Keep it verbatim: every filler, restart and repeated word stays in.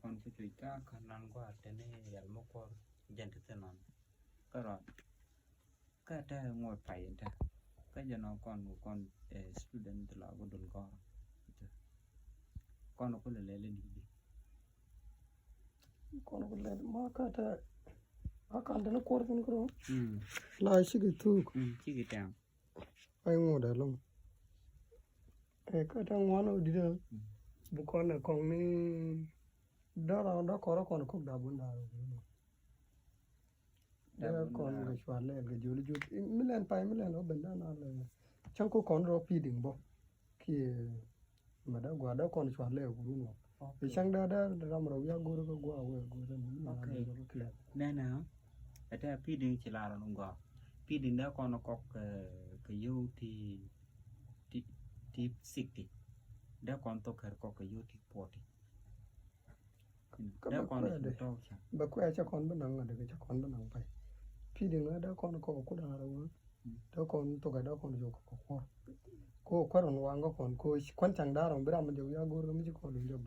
Kɔn ku cuc ka kän nan gua̱a̱r teni yɛl mi kuɔr jɛn ti thin nɔn. Kä rɔɔd kä te ŋuɔt pay in te kä jɛ nɔ kɔn kɔn student ti la ku dun gɔr. Kɔn ku lɛ lɛ lɛ ni di. Kɔn ku lɛ ma kä te a kan teni kuɔr thin kuro. La ciki thuk. Ciki tɛm. Ai ŋuɔt ɛlɔŋ. Ɛ kä te ŋuan ɔ didä. Bu kɔn ɛ kɔŋ ni dɔrɔ dɔ kɔrɔ kɔn kok da bun da. Dee kɔn kɛ cual lɛɛl kɛ jiöl jiöl mi lɛn pay mi lɛn ɔ ben dan al. Cäŋ ko kɔn rɔ pi̱i̱diŋ bɔ kiɛ mɛ dee gua dee kɔn cual lɛɛl kurun wä. I̱ cäŋ dee dee ram rɔ wiak go̱r kä gua wee go̱r ni. Nɛnɛ ɛ tɛ pi̱i̱diŋ ci lar ni gua pi̱i̱diŋ dee kɔn kɔk kɛ yio̱w ti ti ti sixty. Dee kɔn thok kɛ kɔk kɛ yio̱w ti forty. Bɛ kuɛ cɛ kɔn bi naŋ a dee cɛ kɔn bi naŋ pay. Pi̱i̱diŋ a dee kɔn kɔk kut a rɛ wä. Dee kɔn thok a dee kɔn jɔk kɔk kuɔr. Ko kuɛr ɔn waŋ kä kɔn ko kuɛn caŋ daar ɔn bi ram jɔk ya go̱r mi ci kɔn jɔk.